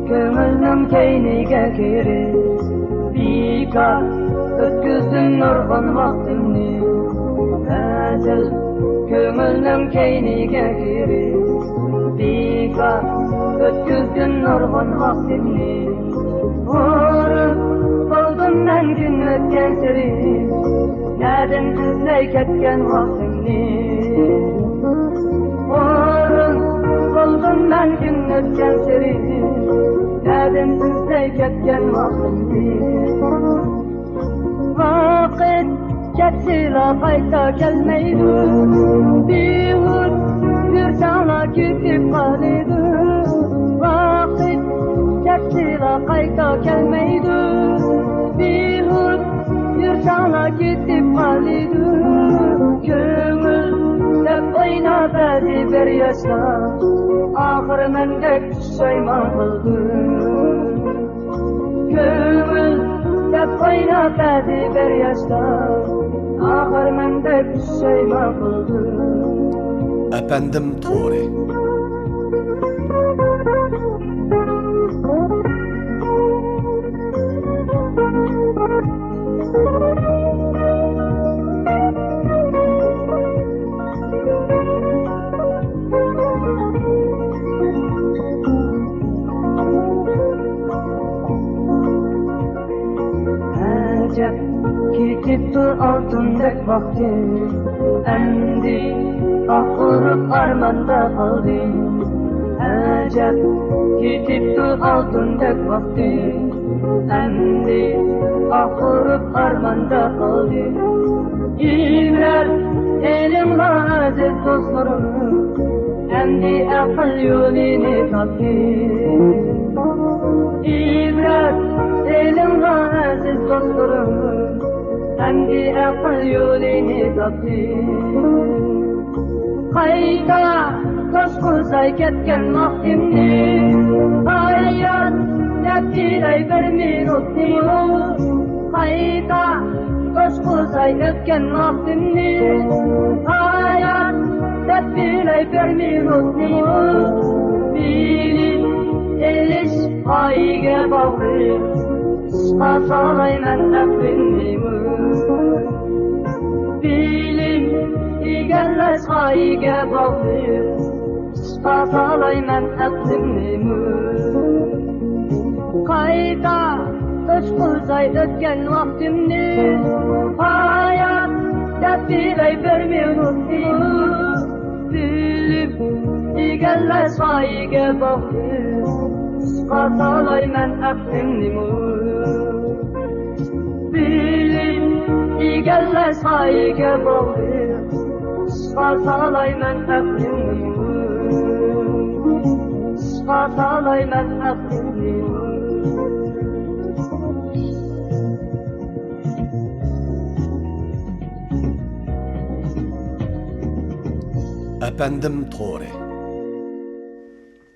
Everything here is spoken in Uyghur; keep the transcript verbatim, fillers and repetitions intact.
كۆڭۈلنىڭ كەينىگە كىرىپ، بىكار ئۆتكۈزدۈم نۇرغۇن ۋاقتىمنى. ھەزىل كۆڭۈلنىڭ كەينىگە كىرىپ، بىكار ئۆتكۈزدۈم نۇرغۇن ۋاقتىمنى. ھۇرۇن بولدۇم مەن كۈن ئۆتكەنسېرى، نەدىن ئىزدەي كەتكەن ۋاقتىمنى؟ ھۇرۇن بولدۇم مەن كۈن ئۆتكەنسېرى، نەدىن ئىزدەي كەتكەن ۋاقتىمنى؟ ۋاقىت كەتسىلا قايتا كەلمەيدۇ، بىھۇدە يۈرسەڭلا كېتىپ قالىدۇ. ۋاقىت كەتسىلا قايتا كەلمەيدۇ، بىھۇدە يۈرسەڭلا كېتىپ قالىدۇ. كۆڭۈل دەپ ئويناپ بەزى بىر ياشلار، ئاخىر مەندەك پۇشايمان قىلدى. كۆڭۈل دەپ ئويناپ بەزى بىر ياشلار، ئاخىر مەندەك پۇشايمان قىلدى. ئەپەندىم تورى. ئەجەب، كېتىپتۇ ئالتۇندەك ۋاقتىم، ئەمدى ئاھ ئۇرۇپ ئارماندا قالدىم. ئەجەب، كېتىپتۇ ئالتۇندەك ۋاقتىم، ئەمدى ئاھ ئۇرۇپ ئارماندا قالدىم. ئىبرەت ئېلىڭلار ئەزىز دوستلىرىم، ئەمدى ئەقىل يولىنى تاپتىم. ئىبرەت ئېلىڭلار ئەزىز دوستلىرىم، ئەمدى ئەقىل يولىنى تاپتىم. قايتا توشقۇزاي كەتكەن ۋاقتىمنى، ھايات دەپ بىلەي بىر مىنۇتنىمۇ. قايتا توشقۇزاي ئۆتكەن ۋاقتىمنى، ھايات دەپ بىلەي بىر مىنۇتنىمۇ. بىلىم ئېلىش غايىگە باغلىق، ئىشقا سالايمەن ئەقلىمنىمۇ. بىلىم ئىگىلەش غايىگە باغلىق، ئىشقا سالايمەن ئەقلىمنىمۇ. قايتا توشقۇزاي ئۆتكەن ۋاقتىمنى، ھايات دەپ بىلەي بىر مىنۇتنىمۇ. بىلىم ئىگىلەش غايىگە باغلىق، ئىشقا سالايمەن ئەقلىمنىمۇ. بىلىم ئىگىلەش غايىگە باغلىق، ئىشقا سالايمەن ئەقلىمنىمۇ. ئىشقا سالايمەن ئەقلىمنىمۇ. ئەپەندىم تورى.